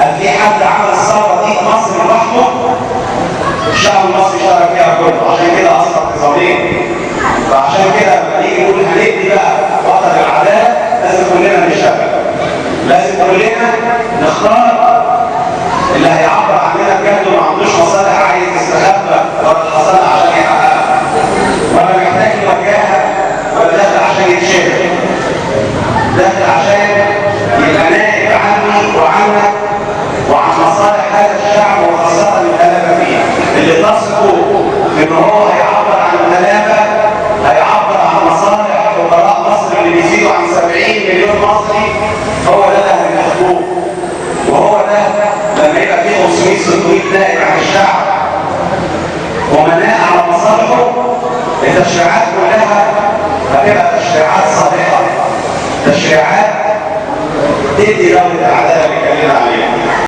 هل في حد عمل الثورة دي في مصر لوحده؟ الشعب المصري شارك فيها كله، عشان كده اصلا نظامين. فعشان كده لما نيجي نقول هنبني بقى وطن العدالة لازم كلنا نشتغل، لازم كلنا نختار اللي هيعبر عننا بجد وما عندوش مصالح عايز يستخبى ورا الحصانة عشان يحققها، ولا محتاج يوجهها ولا داخل عشان يتشهر، داخل عشان يبقى نائب عني وعنك وعن مصالح هذا الشعب وخاصة الغلابة فيه. اللي تثقوا ان هو هيعبر عن الغلابة، هيعبر عن مصالح فقراء مصر اللي بيزيدوا عن 70 مليون مصري، هو ده اللي هننتخبوه. وهو ده لما يبقى فيه 500 600 نائب عن الشعب ومناء على مصالحه، التشريعات كلها هتبقى تشريعات صالحه، تشريعات تدي دولة العدالة.